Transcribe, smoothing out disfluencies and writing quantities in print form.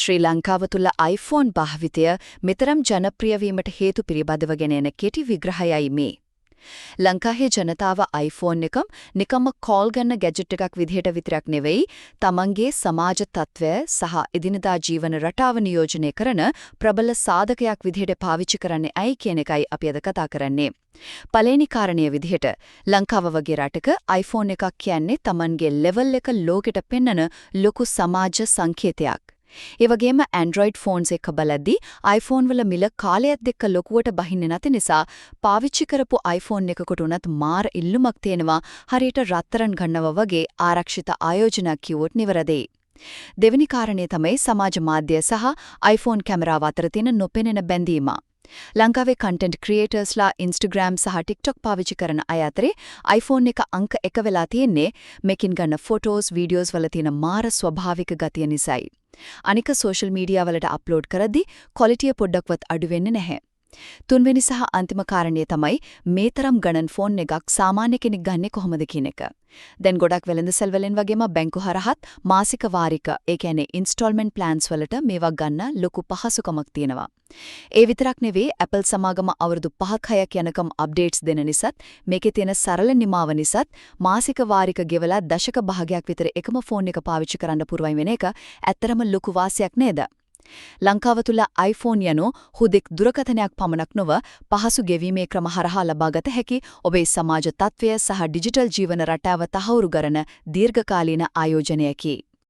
ශ්‍රී ලංකාව තුළ iPhone භාවිතය මෙතරම් ජනප්‍රිය වීමට හේතු පිළිබඳව ගෙන එන කෙටි විග්‍රහයයි මේ. ලංකාවේ ජනතාව iPhone එකම නිකම්ම කෝල් ගන්න ගැජට් එකක් විදිහට විතරක් නෙවෙයි, තමන්ගේ සමාජ තත්ත්වය සහ එදිනදා ජීවන රටාව නියෝජනය කරන ප්‍රබල සාධකයක් විදිහට පාවිච්චි කරන්නේ ඇයි කියන එකයි අපි අද කතා කරන්නේ. පළවෙනි කාරණය විදිහට, ලංකාව වගේ රටක iPhone එකක් කියන්නේ තමන්ගේ ලෙවල් එක ලෝකෙට පෙන්නන ලොකු සමාජ සංකේතයක්. ඒ වගේම Android phones එක්ක බලද්දි iPhone වල මිල කාලයත් එක්ක ලොකුවට බහින්නේ නැති නිසා පාවිච්චි කරපු iPhone එකකට උනත් මාර ඉල්ලුමක් තියෙනවා, හරියට රත්තරන් ගන්නවා වගේ ආරක්ෂිත ආයෝජනයක් කිව්වොත් නිවැරදියි. දෙවෙනි කාරණය තමයි සමාජ මාධ්‍ය සහ iPhone කැමරාව අතර තියෙන නොපෙනෙන බැඳීම. ලංකාවේ කන්ටෙන්ට් ක්‍රියේටර්ස්ලා, Instagram සහ TikTok පාවිච්චි කරන අය අතරේ iPhone එක අංක එක වෙලා තියෙන්නේ මේකින් ගන්න ෆොටෝස්, වීඩියෝස් වල තියෙන මාර ස්වභාවික ගතිය නිසායි. අනික සෝෂල් මීඩියා වලට අප්ලෝඩ් කරද්දි ක්වොලිටිය පොඩ්ඩක්වත් අඩු වෙන්නේ නැහැ. තුන්වෙනි සහ අන්තිම කාරණය තමයි මේ තරම් ගණන් ෆෝන් එකක් සාමාන්‍ය කෙනෙක් ගන්නෙ කොහොමද කියන එක. දැන් ගොඩක් වෙළඳසල් වලින් වගේම බැංකු හරහත් මාසික වාරික, ඒ කියන්නේ ඉන්ස්ටෝල්මන්ට් ප්ලෑන්ස් වලට මේවා ගන්න ලොකු පහසුකමක් තියෙනවා. ඒ විතරක් නෙවෙයි, Apple සමාගම අවුරුදු 5ක් 6ක් යනකම් අප්ඩේට්ස් දෙන නිසාත්, මේකේ තියෙන සරල නිමාව නිසාත්, මාසික වාරික ගෙවලා දශක භාගයක් විතර එකම ෆෝන් එක පාවිච්චි කරන්න පුළුවන් වෙන එක ඇත්තටම ලොකු වාසියක් නේද? ලංකාව තුළ iPhone යනු හුදෙක් දුරකථනයක් පමණක් නොව, පහසු ගෙවීමේ ක්‍රම හරහා ලබාගත හැකි ඔබේ සමාජ තත්ත්වය සහ ඩිජිටල් ජීවන රටාව තහවුරු කරන දීර්ඝකාලීන ආයෝජනයකි.